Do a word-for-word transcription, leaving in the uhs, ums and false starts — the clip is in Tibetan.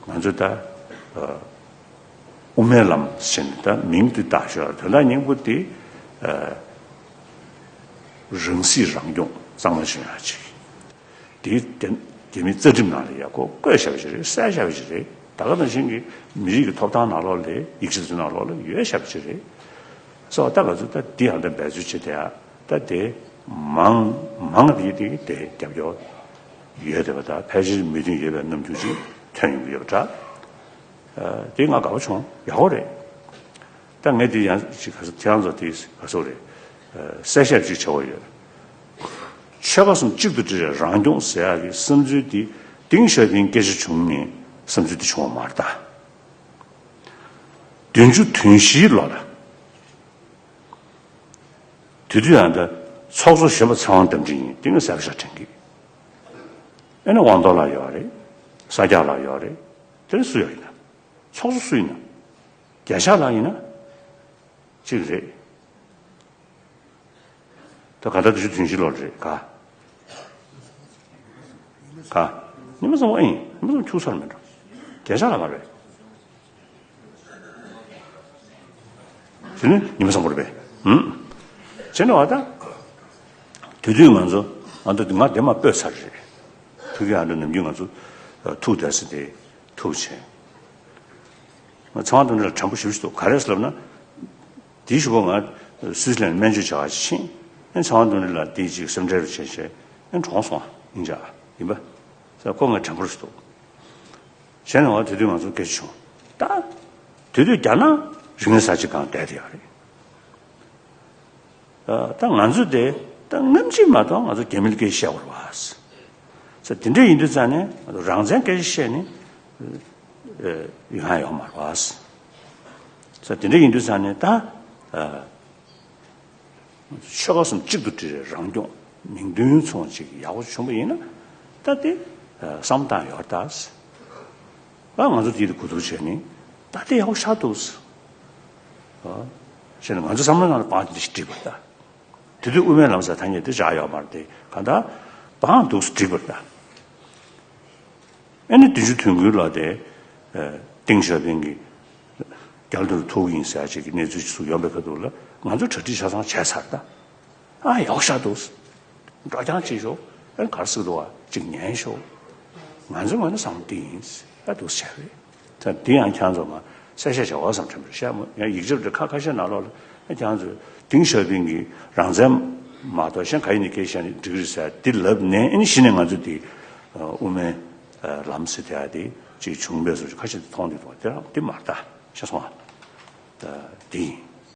ང་ཚོས་ད་ཨ་དབུ་མའི་ལམ་ཟེར་ནས་ད་མིང་དེ་བཏགས་ཤག་དོན་དག་སྙིང་པོ་དེ་ཨ་རང་སྲིད་རང་སྐྱོང་གཙང་མ་བྱུང་ཡག་ཅིག་དེའི་རྒྱ་རྒྱ་མིའི་རྩ་ཁྲིམས་ནང་ལ་ཡག་པོ་བཀོད་བཞག་པ་ཞིག་རེད། གསལ་བཞག་པ་ཞིག་རེད། ད་ག་ནང་བཞིན་གྱི་མི་རིགས་ཀྱི་ཐོབ་ཐང་ནང་ལོགས་ལ་ཡིག་ཆ་ཚོའི་ནང་ལོགས་ལ་ཡོད་བཞག་པ་ཞིག་རེད། སོ་ད་ང་ཚོ་ད་འདི་ཡང་ད་འབད་རྩོལ་བྱེད་བསྡད་ཡག་ད་དེ་མང་མང་དེ་དེ་དེ་རྒྱབ་སྐྱོར་ཡོད་བསྡད་པ་དང་ཕལ་ཆེར་མོས་མཐུན་ཡོད་པའི་རྣམ་འགྱུར་ཅིག་ཐོན་ཡོང་གི་ཡོད་པ་འདྲ། ཨ་དེ་ང་དགའ་པོ་བྱུང་། ཡག་པོ་རེད། ད་ངས་དེ་ཡང་ཅིག་ག་ཚོད་ཁྱེད་རང་ཚོ་དེ་ག་ཚོད་རེད། ཨ་གསལ་བཤད་ཅིག་བྱ་བ་ཡོད། ཆོལ་ཁ་གསུམ་གཅིག་ཏུ་སྒྲིལ་བའི་རང་སྐྱོང་ཟེར་ཡག་གི་བསམ་ཚུལ་དེ་ཏེང་ཞའོ་ཕིང་སྐད་ཆ་བྱུང་ནས་བསམ་ཚུལ་དེ་བྱུང་བ་མ་རེད་ད། བདུན་ཅུ་དོན་བཞིའི་ལོ་ལ། དེ་དུས་ཡང་ད་ཚོགས་གཙོ་གཞོན་པ་ཚེ་དབང་རྟ་མགྲིན་ཡིན། དེ་ངས་གསལ་པོ་ཞིག་དྲན་གི། ཨེ་ནི་དབང་རྡོར་ལགས་ཡོད་རེད། ས་སྐྱ་ལགས་ཡོད་རེད། དེ་ནི་སུ་ཡོད་ཡིན་ན། ཚོགས་གཙོ་སུ་ཡིན་ན། རྒྱལ་ཤག་ལགས་ཡིན་ན། གཅིག་རེད། ད་ག་ད་དུས་ཚོད་དུས་ཕྱིན་ལོག་རེད་ག་ག་ཉི་མ་བཟང་པོ་ཨིན། ཉི་མ་བཟང་པོ་ཁྱུག་ཚར་མེད་འགྲོ། རྒྱལ་ཤག་ལ་མ་རེད། དེ་ནི་ཉི་མ་བཟང་པོ་རེད་པས། ཨུམ། བྱས་ནས་བ་ད། དེ་དུས་ང་ཚོ་ང་ཚོ་ང་དེ་མ་སྤོས་ཚར་རེད། ཐུགས་ཀྱི་ཨ་འདྲ་ནམ་རྒྱུན་ང་ཚོ་ཐུག་བསྡད་ས་དེ་ཐུག་བྱས། ང་ཚེ་དབང་རྟ་མགྲིན་ལ་དྲན་པོ་ཞེ་པོ་ཞིག་འདུག་ག་རེ་ཟེར་ལབ་ན། དེའི་གཞུག་གུ་ང་སུད་སི་ལན་སྨན་བཅོས་བྱ་བ་ཕྱིན། ཨེ་ཚེ་དབང་རྟ་མགྲིན་ལགས་དེའི་ཅིག་སེམས་ཁྲལ་རུ་བྱས་བྱས་ཨེ་གྲོངས་སོང་། ཨ་ཡིན་ཅག་ཡིན་པ། ས་ཁོ་ང་དྲན་པོ་རུ་འདུག་བྱས་ནས་ང་དེ་དུས་ང་ཚོ་སྐད་ཆ་བྱུང་། ད་དེ་དུས་རྒྱ་ནག་རིག་གནས་གསར་བརྗེ་སྒང་བསྡད་དེ་ཡོད་རེད། ད་ང་ཚོ་དེ་ད་སྔ་ཕྱི་མ་གཏོགས་ང་ཚོ་རྒྱ་མིའི་སྐད་བཤད་པ་རེད་བ། ས་དེ་འདྲ་ཡིན་དུས་ཙང་ནས་ང་ཚོ་རང་བཙན་སྐད་ཆ་བཤད་ནས་ཡོང་ཡ་ཡོད་མ་རེད་བ། ས་དེ་འདྲ་ཡིན་དུས་ཙང་ནས་ད་ཆོལ་ཁ་གསུམ་གཅིག་ཏུ་སྒྲིལ་བའི་རང་སྐྱོང་མིང་དོན་མཚུངས་ཅིག་ཡག་པོ་བྱུང་པ་ཡིན་ན་ད་དེ་བསམ་བློ་བཏང་ཡོད་ད། ང་ཚོ་དེ་དུས་གོ་བསྡུར་བྱས་ནས་ད་དེ་ཡག་པོ་ཤར་འདུག་བྱས་ནས་ང་ཚོ་བསམ་བློ་ནང་ལ་བང་དེ་འདྲ་ཞིག་བསྒྲིགས་པ་ད། དེ་དུས་དབུ་མའི་ལམ་ཟེར་ཐ་སྙད་དེ་བཞག་ཡོད་མ་རེད་དེ་གང་ལྟར་བང་འདུག་སེ་བསྒྲིགས་པ་ད། ཨ་ནི་བདུན་ཅུ་དོན་དགུའི་ལོ་དེ་ཏེང་ཞའོ་ཕིང་གིས་རྒྱ་ལ་དུ་ལ་ཐུག་ཡིན་ཟེར་ཅིག་གི་གནས་ཚུལ་ཅིག་སུ་ཡོང་པའི་ཁ་ཐུག་ལ་ང་ཚོ་གྲ་སྒྲིག་ཆ་ཚང་བྱས་ཚར་ད། ཨ་ཡག་ཤ་འདུག་འགྲོ་རྐྱང་བྱེད་ཤོག་ཨ་ནི་ག་རེ་ཟེར་གི་འདུག་བ་ཅིག་ཉན་ཤོག་ང་ཚོའི་ངོས་ནས་བསམ་བློ་འདི་ཡིན། ཨ་འདུག་བྱས་རེད། ད་འདི་ཡང་ཁྱེད་ཚོ་ང་གསལ་བཤད་བྱ་བ་བསམ་དྲན་པར་བཤད་མོ་ཡང་ཡིག་ཆ་འདྲ་ཁ་ཁ་ཤས་ནང་ལོགས་ལ་ཨ་ཁྱེད་ཚོས་ཏེང་ཞའོ་ཕིང་གིས་རང་བཙན་མ་གཏོགས་གཞན་ག་ཡིན་ནས་སྐད་བཤད་ནས་འགྲིག་གི་རེད་ཟེར་འདི་ལབ་ནས་ཨ་ནི་གཞི་ནས་ང་ཚོ་འདི་དབུ་མའི་ལམ་ཟེར་དེ་ཡ་དེ་ཅིག་བྱུང་བས་སོ་ཁ་ཤས་དེ་མཐོང་འདུག་དེ་རང་འདི་མ་རེད་ད་ཤེས་སོང་ཨ། ད་འདི་ཡིན།